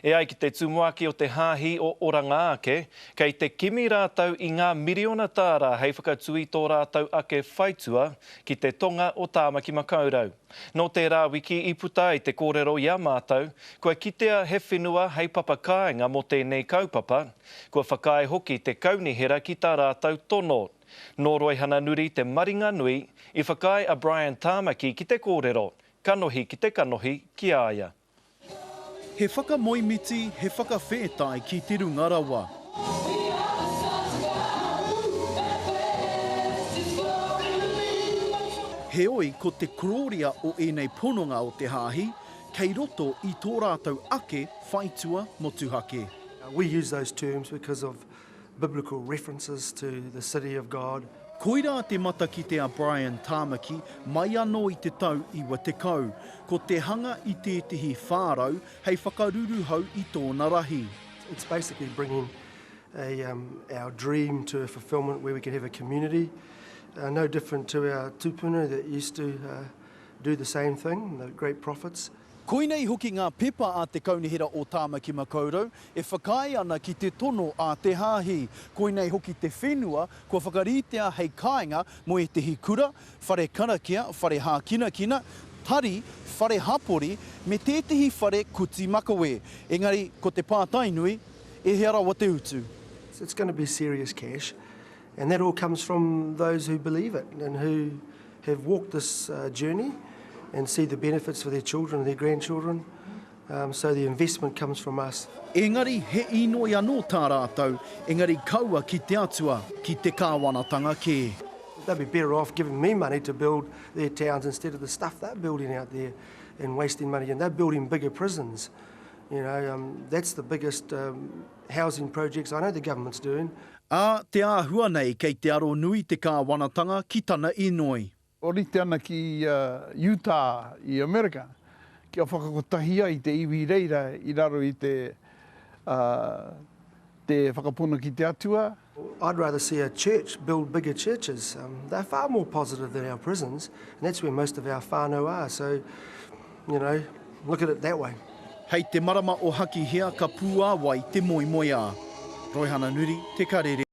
E ai ki te tumuaki o te hāhi o Oranga Ake, kei te kimi rātou i ngā miriona tāra hei whakatū i tō rātou ake whaitua ki te tonga o Tāmaki Makaurau. Nō tērā wiki i puta ai te kōrero i a mātou, kua kitea he whenua hei papa kāinga mō tēnei kaupapa, kua whakaae hoki te kaunihera ki tā rātou tono. Nō Roihana Nuri te maringanui i whakaae a Brian Tāmaki ki te kōrero, kanohi ki te kanohi ki a ia. He whakamoemiti, he whakawhētai ki te runga rawa. Heoi, ko te korōria o ēnei pononga o te Hāhi, kei roto i tō rātou ake whaitua motuhake. We use those terms because of biblical references to the city of God. Koirā te matakite a Brian Tamaki mai anō i te tau 90, ko te hanga i tētehi whārau hei whakaruruhau i tōna rahi. It's basically bringing a, um, our dream to a fulfillment where we can have a community, uh, no different to our tupuna that used to uh, do the same thing, the great prophets. Koinei hoki ngā pepa a te Kaunihera o Tāmaki Makaurau e whakaae ana ki te tono a te Hāhi. Koinei hoki te whenua kua whakaritea hei kāinga mō ētehi kura, whare karakia, whare hākinakina, tari, whare hapori, me tētehi whare kuti makawe. Engari, ko te pātai nui, e hea rawa te utu? It's gonna be serious cash and that all comes from those who believe it and who have walked this journey and see the benefits for their children and their grandchildren, um, so the investment comes from us. Engari he inoi anō tā rātou, engari kaua ki te Atua, ki te kāwanatanga kē. They'd be better off giving me money to build their towns instead of the stuff they're building out there and wasting money. And they're building bigger prisons. You know, um, that's the biggest um, housing projects I know the government's doing. Ā, te āhua nei kei te aro nui te kāwanatanga ki tana inoi. Orite ana ki Utah i Amerika, kia whakakotahi ai te iwi reira i raro i te te whakapono ki te Atua. I'd rather see a church build bigger churches, they're far more positive than our prisons, and that's where most of our whānau are, so, you know, look at it that way. Hei te marama o Hakihea ka pūāwai te moemoeā. Roihana Nuri, Te Karere.